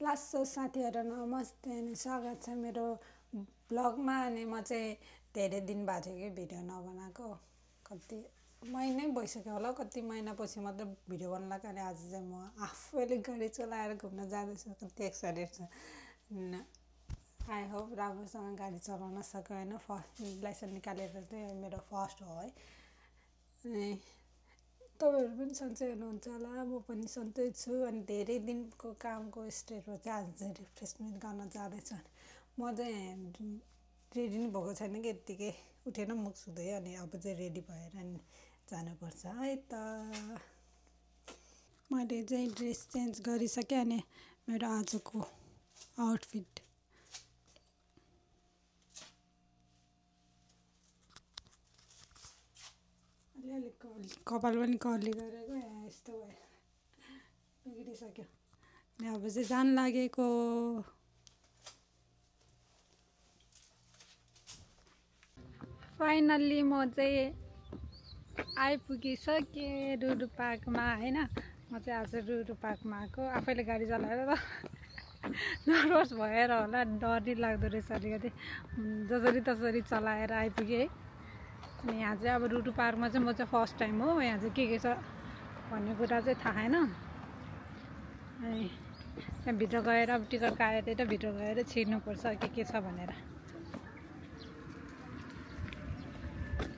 लासो साथीहरु नमस्ते अनि स्वागत छ मेरो ब्लगमा। अनि म चाहिँ धेरै दिन भएको थियो कि भिडियो नबनाएको, कति महिनै भइसक्यो होला, कति महिनापछि मात्र भिडियो बनाउन लाग्यो। अनि आज चाहिँ म आफैले गाडी चलाएर घुम्न जाँदैछु, कति एक्साइटेड छु। आई होप राम्रोसँग गाडी चलाउन सक्यो होइन। फर्स्ट लाइसेन्स निकालेर चाहिँ मेरो फर्स्ट हो है। अनि तपाईहरु पनि सन्चै हुनुहुन्छ होला, म पनि सन्चै छु। अनि धेरै दिनको कामको स्ट्रेसमा चाहिँ आज चाहिँ रिफ्रेसमेन्ट गर्न जाँदैछु। म चाहिँ रेडी नै भएको छैन कि, यत्तिकै उठेर मुख सुधोएँ अनि अब चाहिँ रेडी भएर अनि जानुपर्छ है त। मैले चाहिँ ड्रेस चेन्ज गरिसकेँ अनि मेरो आजको आउटफिट अलिअलि कपाल पनि कर्ली गरेको, यहाँ यस्तो भयो, बिग्रिसक्यो। अनि अब चाहिँ जान लागेको। फाइनल्ली म चाहिँ आइपुगिसकेँ रुरु पार्कमा होइन। म चाहिँ आज रुरु पार्कमा आएको, आफैले गाडी चलाएर त नर्भस भएर होला, डर लाग्दो रहेछ अलिकति। जसरी तसरी चलाएर आइपुगेँ है। अनि यहाँ चाहिँ अब रुरु पार्कमा चाहिँ म चाहिँ फर्स्ट टाइम हो, यहाँ चाहिँ के छ भन्ने कुरा चाहिँ थाहा छैन। अनि त्यहाँ भित्र गएर अब टिकट काटेर भित्र गएर छिर्नुपर्छ के छ भनेर।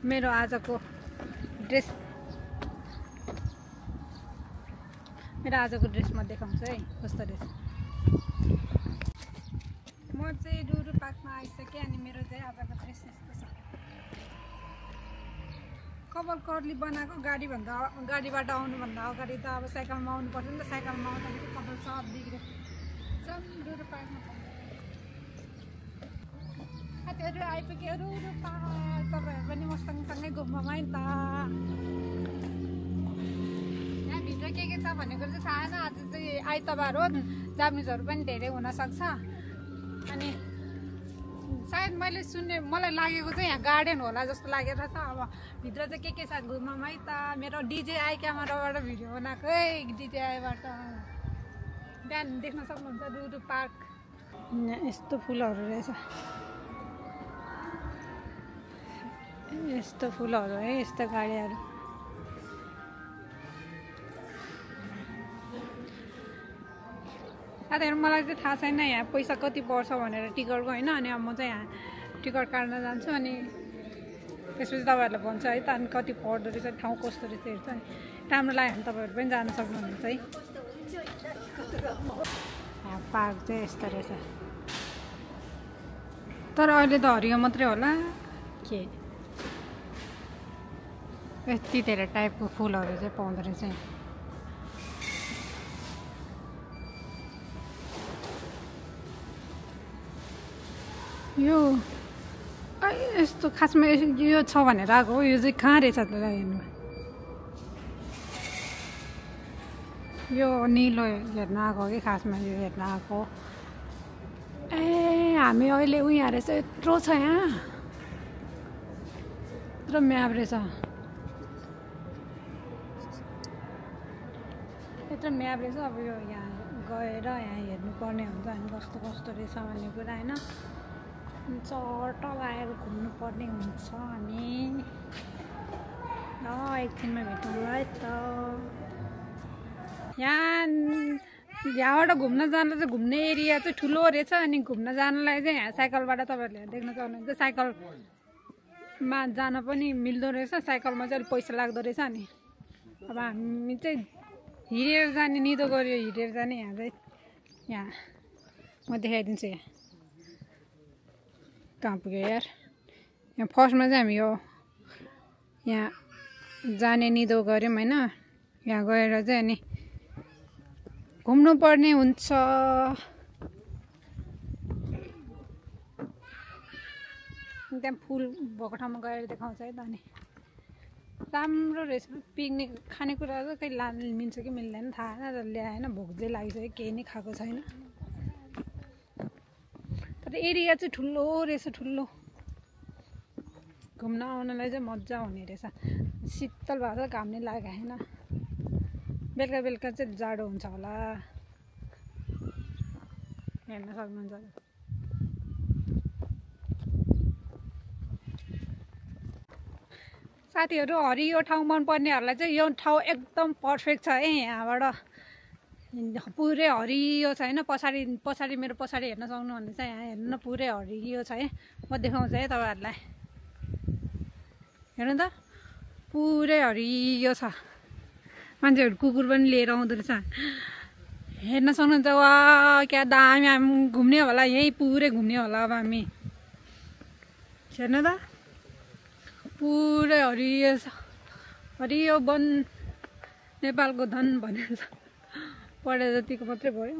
मेरो आजको ड्रेस म देखाउँछु है कस्तो रहेछ। म चाहिँ रुरु पार्कमा आइसकेँ। अनि मेरो चाहिँ आजको ड्रेस यस्तो छ। कपाल कर्ली बनाएको, गाडीबाट आउनुभन्दा अगाडि त अब साइकलमा आउनु पर्छ नि त। साइकलमा आउँदाखेरि कपाल सब बिग्रियो। चल रुरु पार्कमा साथीहरू आइपुग्यो रुरु पार्क। तपाईँहरू पनि म सँगसँगै घुम्नु है त। यहाँ भित्र के छ भनेको चाहिँ थाहा छैन। आज चाहिँ आइतबार हो, जापानिजहरू पनि धेरै हुनसक्छ। अनि सायद मलाई लागेको चाहिँ यहाँ गार्डन होला जस्तो लागेर छ। अब भित्र चाहिँ के छ घुमौँ है त। मेरो DJI क्यामेराबाट भिडियो बनाएको है, DJIबाट। बिहान देख्न सक्नुहुन्छ रुरु पार्क। यस्तो फुलहरू रहेछ, यस्तो फुलहरू है, यस्तो गाडीहरू। साथीहरू मलाई चाहिँ थाहा छैन यहाँ पैसा कति पर्छ भनेर टिकटको होइन। अनि अब म चाहिँ यहाँ टिकट काट्न जान्छु अनि त्यसपछि तपाईँहरूलाई भन्छ है त। अनि कति पर्दो रहेछ, ठाउँ कस्तो रहेछ हेर्छ। अनि राम्रो लाग्यो भने तपाईँहरू पनि जान सक्नुहुन्छ है। यहाँ पार्क चाहिँ यस्तो रहेछ, तर अहिले त हरियो मात्रै होला के। यति धेरै टाइपको फुलहरू चाहिँ पाउँदो रहेछ। यो यस्तो खासमा यो छ भनेर आएको हो। यो चाहिँ कहाँ रहेछ त हेर्नु। यो निलो हेर्न आएको कि खासमा यो हेर्न आएको। ए हामी अहिले यहाँ रहेछ, यत्रो छ यहाँ, यत्रो म्याप रहेछ, यत्रो म्याप रहेछ। अब यो यहाँ गएर यहाँ हेर्नुपर्ने हुन्छ अनि कस्तो कस्तो रहेछ भन्ने कुरा होइन। चट्ट लगाएर घुम्नुपर्ने हुन्छ हामी। एकछिनमा भेटौँ है त। यहाँबाट घुम्न जाँदा चाहिँ घुम्ने एरिया चाहिँ ठुलो रहेछ। अनि घुम्न जानलाई चाहिँ यहाँ साइकलबाट तपाईँहरूले देख्न सक्नुहुन्छ। साइकलमा जान पनि मिल्दो रहेछ, साइकलमा चाहिँ अलिक पैसा लाग्दो रहेछ। अनि अब हामी चाहिँ हिँडेर जाने निदो गऱ्यो, हिँडेर जाने। यहाँ चाहिँ यहाँ म देखाइदिन्छु। यहाँ कहाँ पुग्यो यार। यहाँ फर्स्टमा चाहिँ हामी यो यहाँ जाने निदो गऱ्यौँ होइन। यहाँ गएर चाहिँ अनि घुम्नु पर्ने हुन्छ। त्यहाँ फुल भएको ठाउँमा गएर देखाउँछ है त। अनि राम्रो रहेछ। पिकनिक खानेकुराहरू खै लानु मिल्छ कि मिल्दैन थाहा छैन, तर ल्याएन। भोक चाहिँ लागिसक्यो, केही नै खाएको छैन। तर एरिया चाहिँ ठुलो रहेछ, ठुलो। घुम्न आउनलाई चाहिँ मजा हुने रहेछ। शीतल भएको छ, घाम नै लागेको छैन। बेलुका बेलुका चाहिँ जाडो हुन्छ होला। हेर्न सक्नुहुन्छ। साथीहरू हरियो ठाउँ मनपर्नेहरूलाई चाहिँ यो ठाउँ एकदम पर्फेक्ट छ है। यहाँबाट पुरै हरियो छ होइन। पछाडि मेरो पछाडि हेर्न सक्नुहुनेछ। यहाँ हेर्नु पुरै हरियो छ है। म देखाउँछु है तपाईँहरूलाई। हेर्नु त पुरै हरियो छ। मान्छेहरू कुकुर पनि लिएर आउँदो रहेछ। हेर्न सक्नुहुन्छ। वा क्या दामी। हामी घुम्ने होला यहीँ पुरै घुम्ने होला अब हामी। हेर्नु त पुरै हरियो छ। हरियो वन नेपालको धन भनेर पढे जतिको मात्रै भयो।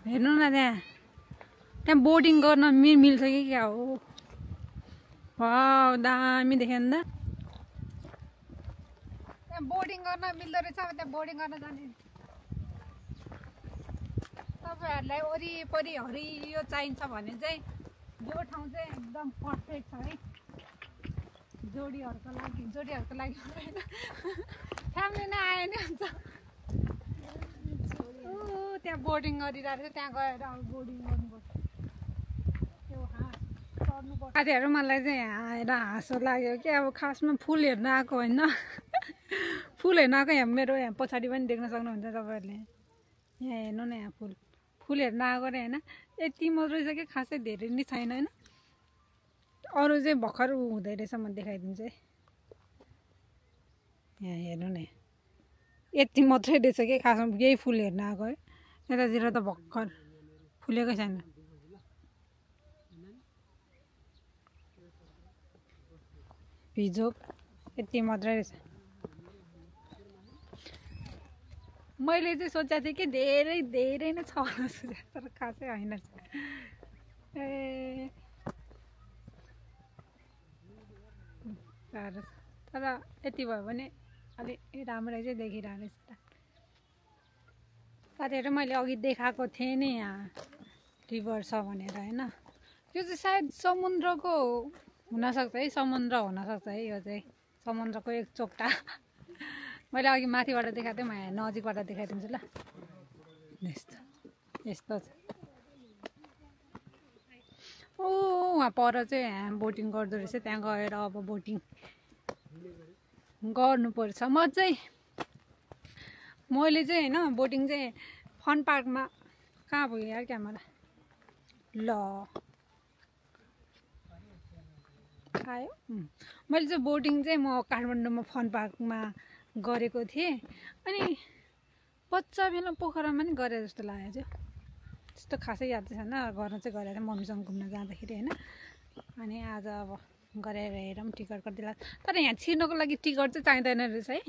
हेर्नु न त्यहाँ बोटिङ गर्न मिल्छ कि क्या हो। वा दामी देख्यो नि त। त्यहाँ बोटिङ गर्न मिल्दो रहेछ। अब त्यहाँ बोटिङ गर्न जाने। तपाईँहरूलाई वरिपरि हरियो चाहिन्छ भने चाहिँ यो ठाउँ चाहिँ एकदम पर्फेक्ट छ है। जोडीहरूको लागि होइन, फ्यामिली नै आयो नि हुन्छ। त्यहाँ बोटिङ गरिरहेको छ। त्यहाँ गएर अब बोटिङ गर्नुपर्छ। त्यो चढ्नुपर्छ। साथीहरू मलाई चाहिँ यहाँ आएर हाँसो लाग्यो कि अब खासमा फुल हेर्न आएको होइन। फुल हेर्न आएको। यहाँ मेरो यहाँ पछाडि पनि देख्न सक्नुहुन्छ तपाईँहरूले। यहाँ हेर्नु न यहाँ फुल हेर्न आएको रे होइन। यति मात्रै रहेछ कि खासै धेरै नै छैन होइन। अरू चाहिँ भर्खर हुँदै रहेछ। म देखाइदिन्छु है। यहाँ हेर्नु न यति मात्रै रहेछ कि खासमा यही फुल हेर्न आएको है। यतातिर त भर्खर फुलेकै छैन। भिजोक यति मात्रै रहेछ। मैले चाहिँ सोचेको थिएँ कि धेरै नै छ होला तर खासै होइन। ए तर यति भयो भने अलिक राम्रै चाहिँ देखिरहेको रहेछ त। साथीहरू मैले अघि देखाएको थिएँ नि यहाँ रिभर छ भनेर होइन। यो चाहिँ सायद समुद्रको हुनसक्छ है। समुद्र हुनसक्छ है। यो चाहिँ समुद्रको एक चोकटा। मैले अघि माथिबाट देखाएको थिएँ। म यहाँ नजिकबाट देखाइदिन्छु ल। यस्तो छ। वहाँ पर चाहिँ यहाँ बोटिङ गर्दो रहेछ। त्यहाँ गएर अब बोटिङ गर्नुपर्छ। मैले चाहिँ होइन बोटिङ चाहिँ फन पार्कमा कहाँ पुग्यो यार क्यामेरा ल आयो। मैले चाहिँ बोटिङ चाहिँ म काठमाडौँमा फन पार्कमा गरेको थिएँ। अनि बच्चा बेला पोखरामा नि गरे जस्तो लाग्यो चाहिँ। त्यस्तो खासै याद छैन। गर्न चाहिँ गरेर मम्मीसँग घुम्न जाँदाखेरि होइन। अनि आज अब गरेर हेरौँ टिकट कति लाग्छ। तर यहाँ छिर्नको लागि टिकट चाहिँ चाहिँदैन रहेछ है।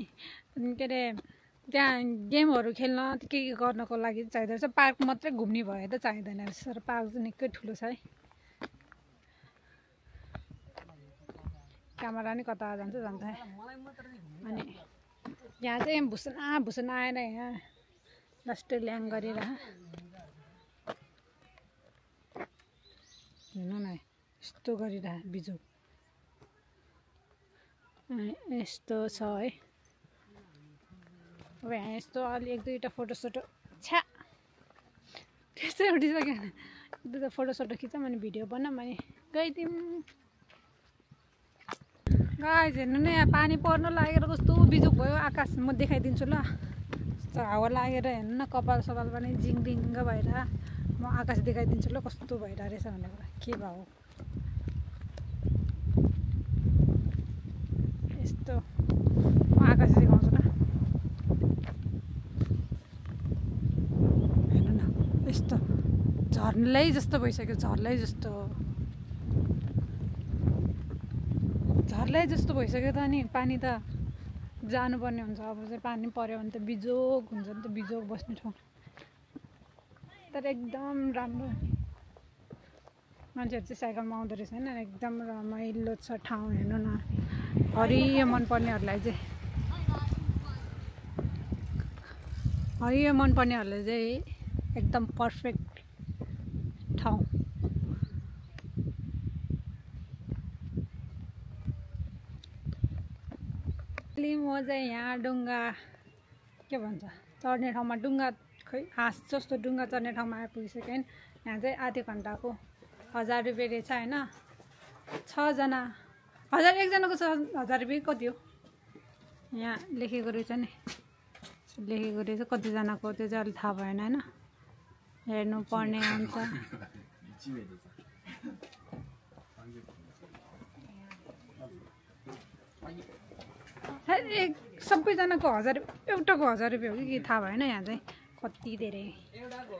के अरे त्यहाँ गेमहरू खेल्न के गर्नको लागि चाहिँदो रहेछ। पार्क मात्रै घुम्ने भए त चाहिँदैन रहेछ। तर पार्क चाहिँ निकै ठुलो छ है। क्यामेरा नि कता जान्छ है। अनि यहाँ चाहिँ भुसुना आएर यहाँ लास्ट ल्याङ गरेर हेर्नु न यस्तो गरिरह बिजोक यस्तो छ है। अब यहाँ यस्तो अलि एक दुईवटा फोटोसोटो छ्या त्यस्तै उठिसक्यो। एक दुईवटा फोटोसोटो खिचौँ अनि भिडियो बनाऊँ अनि गइदिउँ। गाइस हेर्नु न यहाँ पानी पर्न लागेर कस्तो बिजोक भयो आकाश। म देखाइदिन्छु ल। यस्तो हावा लागेर हेर्नु न कपाल सपाल पनि जिङरिङ्ग भएर। म आकाश देखाइदिन्छु ल कस्तो भइरहेको रहेछ भनेर। के भयो यस्तो। म आकाश देखाउँछु ल। हेर्नु न यस्तो झर्लै जस्तो भइसक्यो। झर्लै जस्तो भइसक्यो त। अनि पानी त जानुपर्ने हुन्छ। अब चाहिँ पानी पऱ्यो भने त बिजोक हुन्छ नि त। बिजोक बस्ने ठाउँ तर एकदम राम्रो। मान्छेहरू चाहिँ साइकलमा आउँदो रहेछ होइन। एकदम रमाइलो छ ठाउँ। हेर्नु न हरियो मनपर्नेहरूलाई चाहिँ एकदम पर्फेक्ट ठाउँ। म चाहिँ यहाँ डुङ्गा के भन्छ चढ्ने ठाउँमा डुङ्गा खै हाँस जस्तो डुङ्गा चढ्ने ठाउँमा आइपुगिसक्यो नि। यहाँ चाहिँ आधी घन्टाको 1000 रुपियाँ रहेछ होइन। 6 जना 1000 एकजनाको 1000 रुपियाँ कति हो यहाँ लेखेको रहेछ नि, लेखेको रहेछ कतिजनाको त्यो चाहिँ अलिक थाहा भएन होइन, हेर्नु पर्ने हुन्छ। सबैजनाको 1000 एउटाको 1000 रुपियाँ हो कि थाहा भएन। यहाँ चाहिँ कति धेरै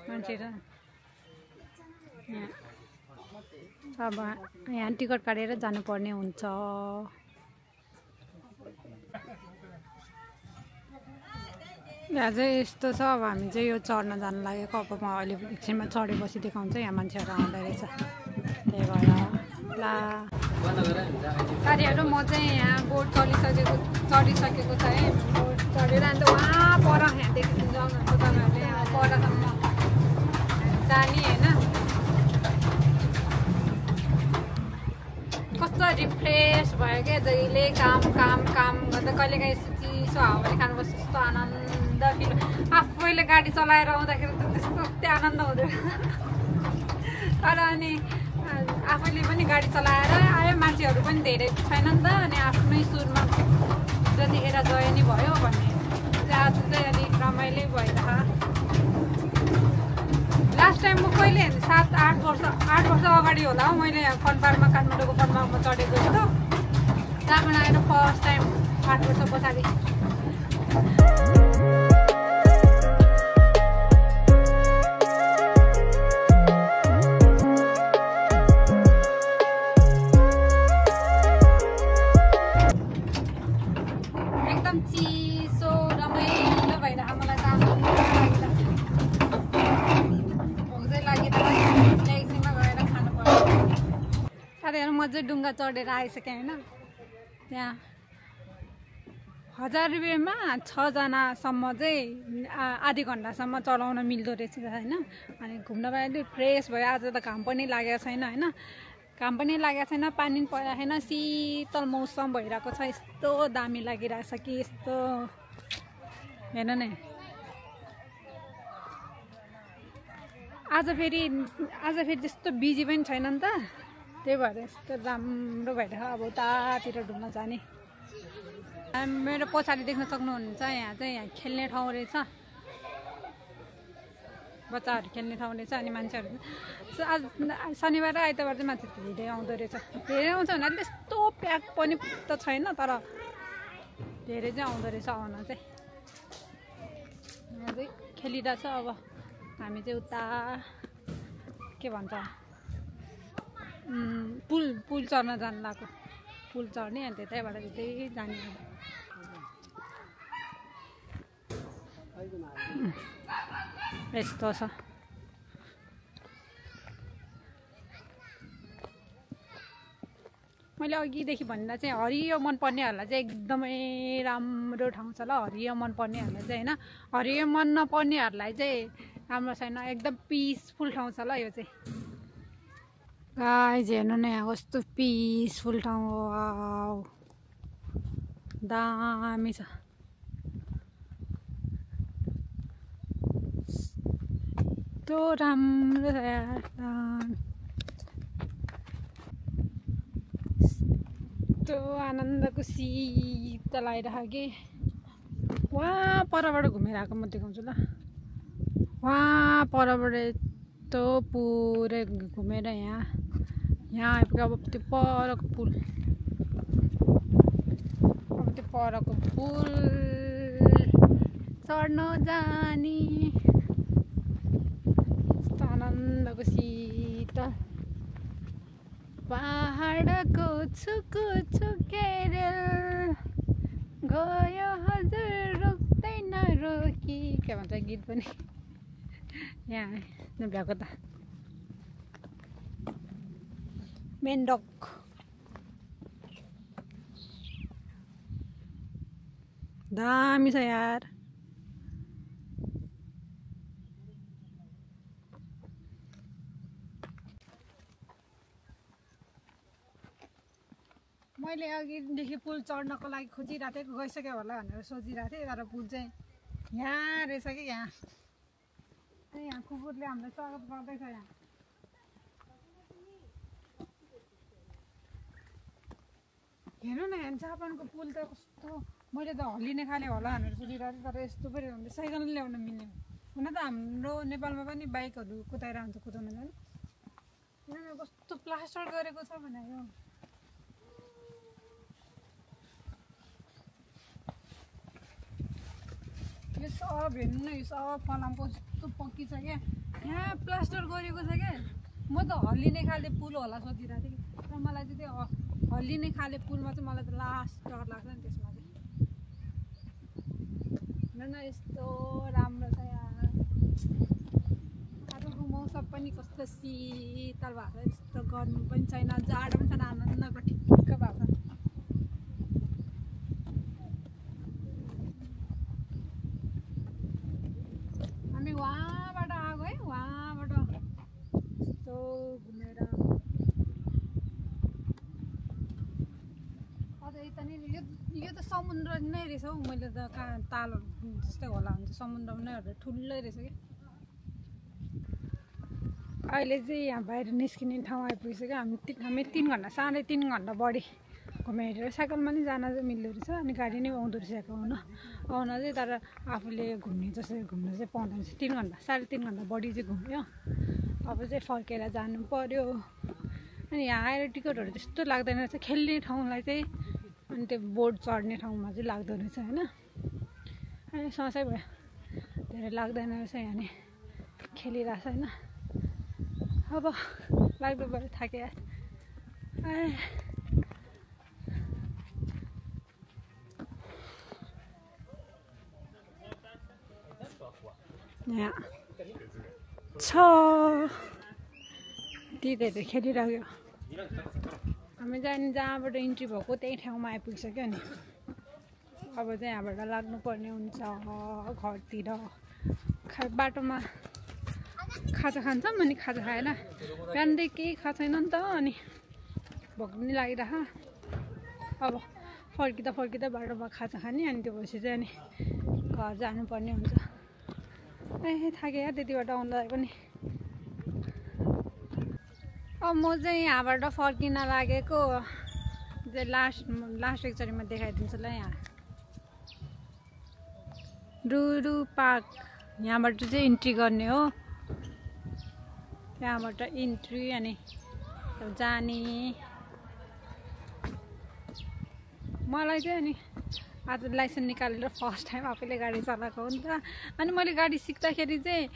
मान्छे छ। अब यहाँ टिकट काटेर जानुपर्ने हुन्छ। यहाँ चाहिँ यस्तो छ। अब हामी चाहिँ यो चढ्न जानु लागेको। अब म अहिले एकछिनमा चढेपछि देखाउँछ। यहाँ मान्छेहरू आउँदो रहेछ, त्यही भएर ला साथीहरू म चाहिँ यहाँ बोट चढिसकेको छ है। बोट चढेर अन्त वहाँ पर यहाँ देखिन्छ जानुहुन्छ तपाईँहरूले, यहाँ परसम्म जाने होइन। कस्तो रिफ्रेस भयो क्या, जहिले काम गर्दा कहिलेकाहीँ यस्तो चिसो हावाले खानुपर्छ, यस्तो आनन्द फिल। आफैले गाडी चलाएर आउँदाखेरि त त्यस्तो आनन्द हुँदैन। तर अनि आफैले पनि गाडी चलाएर आयो, मान्छेहरू पनि धेरै छैन नि त, अनि आफ्नै सुरमा जतिखेर गयो नि भयो भन्ने आज चाहिँ अलिक रमाइलो भइरह। लास्ट टाइम म कहिले 7-8 वर्ष अगाडि होला हौ मैले फन पार्कमा, काठमाडौँको फन पार्कमा चढेको थियो। त्यहाँबाट आएर फर्स्ट टाइम 8 वर्ष पछाडि। एकदम चिसो रमाइलो भइरह। मलाई त साथीहरू म चाहिँ डुङ्गा चढेर आइसकेँ होइन। त्यहाँ 1000 रुपियाँमा 6 जनासम्म चाहिँ आधी घन्टासम्म चलाउन मिल्दो रहेछ होइन। अनि घुम्न पनि फ्रेस भयो। आज त घाम पनि लागेको छैन होइन, घाम पनि लागेको छैन, पानी पनि परेको छैन, शीतल मौसम भइरहेको छ। यस्तो दामी लागिरहेछ कि यस्तो हेर्नु नै। आज फेरि त्यस्तो बिजी पनि छैन नि त, त्यही भएर यस्तो राम्रो भइरहेको। अब उतातिर घुम्न जाने। मेरो पछाडि देख्न सक्नुहुन्छ यहाँ चाहिँ यहाँ खेल्ने ठाउँ रहेछ, बच्चाहरू खेल्ने ठाउँ रहेछ। अनि मान्छेहरू आज शनिबार र आइतबार चाहिँ मान्छे धेरै आउँदो रहेछ। धेरै आउँछ भन्नाले त्यस्तो प्याक पनि त छैन, तर धेरै चाहिँ आउँदो रहेछ आउन चाहिँ। यहाँ चाहिँ खेलिरहेछ। अब हामी चाहिँ उता के भन्छ पुल चढ्न जानु लाग्यो। पुल चढ्ने अनि त्यतैबाट त्यतै जाने। यस्तो छ। मैले अघिदेखि भन्दा चाहिँ हरियो मनपर्नेहरूलाई चाहिँ एकदमै राम्रो ठाउँ छ ल। हरियो मनपर्नेहरूलाई चाहिँ होइन, हरियो मन नपर्नेहरूलाई चाहिँ राम्रो छैन। एकदम पिसफुल ठाउँ छ ल यो चाहिँ। गाइज हेर्नु न यहाँ कस्तो पिसफुल ठाउँ हो, दामी छ। यस्तो राम्रो छ यार, यस्तो आनन्दको शीतल आइरहेको कि। वहाँ परबाट घुमेर आएको म देखाउँछु ल। वहाँ परबाट यस्तो पुरै घुमेर यहाँ आइपुग्यो। अब त्यो परको पुल, अब त्यो परको पुल चढ्न जाने। यस्तो आनन्दको शीतल पहाडको छुकु छुकेरेल गयो हजुर रोक्दैन रोकी, के भन्छ गीत पनि यहाँ भ्याएको त। मेन्डक दामी छ यार। मैले अघिदेखि पुल चढ्नको लागि खोजिरहेको थिएँ, गइसक्यो होला भनेर सोचिरहेको थिएँ। तर पुल चाहिँ यहाँ रहेछ कि यहाँ यहाँ कुकुरले हामीलाई स्वागत गर्दैछ यहाँ हेर्नु न यहाँ जापानको पुल त कस्तो मैले त हल्लिने खाले होला भनेर सोचिरहेको थिएँ तर यस्तो पो हुन्छ साइकल ल्याउन मिल्ने हुन त हाम्रो नेपालमा पनि बाइकहरू कुदाएर आउँछ कुदाउन जानु कस्तो प्लास्टर गरेको छ भने यो सब हेर्नु न यो सब फलामको यस्तो पक्की छ क्या यहाँ प्लास्टर गरेको छ क्या म त हल्लिने खाले पुल होला सोचिरहेको थिएँ कि तर मलाई चाहिँ त्यो हल्लिने खाले पुलमा चाहिँ मलाई त लास्ट डर लाग्छ नि त्यसमा चाहिँ हेर्नु न यस्तो राम्रो छ यहाँ आजको मौसम पनि कस्तो शीतल भएको छ यस्तो गर्मी पनि छैन जाडो पनि छैन आनन्दको ठिक्क भएको छ हामी वहाँबाट आएको है वहाँबाट यस्तो घुमेर अझ यता नि यो त समुद्र नै रहेछ हौ मैले त कहाँ तालहरू जस्तै होला हुन्छ समुद्र नै ठुलै रहेछ क्या अहिले चाहिँ यहाँ बाहिर निस्किने ठाउँ आइपुगिसक्यो हामी 3 घन्टा 3.5 घन्टा बढी घुमेर साइकलमा नि जान चाहिँ मिल्दो रहेछ अनि गाडी नै आउँदो रहेछ आउन चाहिँ तर आफूले घुम्ने जसरी घुम्न चाहिँ पाउँदैन 3 घन्टा 3.5 घन्टा बढी चाहिँ घुम्यो अब चाहिँ फर्केर जानु पर्यो अनि यहाँ आएर टिकटहरू त्यस्तो लाग्दैन रहेछ खेल्ने ठाउँलाई चाहिँ अनि त्यो बोर्ड चढ्ने ठाउँमा चाहिँ लाग्दो रहेछ होइन अनि ससै भयो धेरै लाग्दैन रहेछ यहाँ नि खेलिरहेछ होइन अब लाग्दो पऱ्यो थाके यहाँ छ दिदीहरू खेलिरह्यो हामी चाहिँ जहाँबाट इन्ट्री भएको त्यही ठाउँमा आइपुगिसक्यो नि अब चाहिँ यहाँबाट लाग्नुपर्ने हुन्छ घरतिर बाटोमा खाजा खान्छौँ अनि खाजा खाएन बिहानदेखि केही खाएको छैन नि त अनि भोक पनि लागिरह अब फर्किँदा बाटोमा खाजा खाने अनि त्यो भएपछि चाहिँ अनि घर जानुपर्ने हुन्छ थाके यार त्यतिबाट आउँदा पनि अब म चाहिँ यहाँबाट फर्किन लागेको चाहिँ लास्ट एकचोटिमा देखाइदिन्छु ल यहाँ रुरु पार्क यहाँबाट चाहिँ इन्ट्री गर्ने हो त्यहाँबाट इन्ट्री अनि जाने मलाई चाहिँ अनि आज लाइसेन्स निकालेर फर्स्ट टाइम आफैले गाडी चलाएको हो नि त अनि मैले गाडी सिक्दाखेरि चाहिँ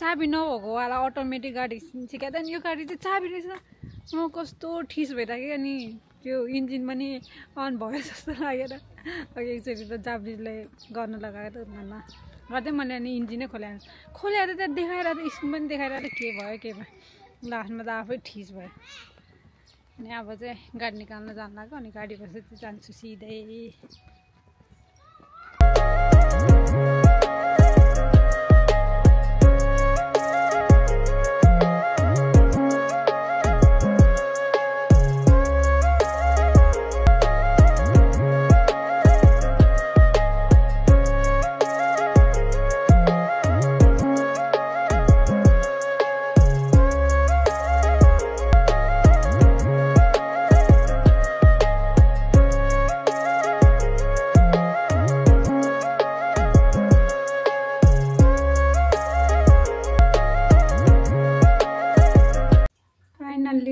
चाबी नभएको वाला अटोमेटिक गाडी सिकाउँदा नि यो गाडी चाहिँ चाबी रहेछ म कस्तो ठिस भइरहेको अनि त्यो इन्जिन पनि अन भयो जस्तो लागेर अघि एकचोटि त चाबीलाई गर्न लगाएर घरमा गर्दै मैले अनि इन्जिनै खोलेर त्यहाँ देखाएर त स्क्रिन पनि देखाएर त के भयो लास्टमा त आफै ठिस भयो अनि अब चाहिँ गाडी निकाल्न जानु लाग्यो अनि गाडी बसेर जान्छु सिधै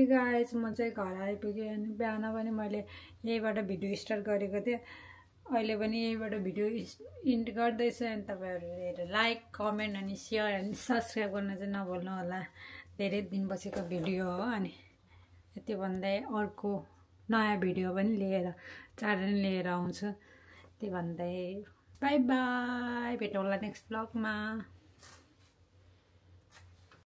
गाइस म चाहिँ घर आइपुगेँ अनि बिहान पनि मैले यहीबाट भिडियो स्टार्ट गरेको थिएँ अहिले पनि यहीबाट भिडियो इन्ड गर्दैछु अनि तपाईँहरू हेरेर लाइक कमेन्ट अनि सेयर अनि सब्सक्राइब गर्न चाहिँ नभुल्नु होला धेरै दिन बसेको भिडियो हो अनि यति भन्दै अर्को नयाँ भिडियो पनि लिएर चाँडै लिएर आउँछु त्यही भन्दै बाई बाई भेटौँला नेक्स्ट ब्लगमा।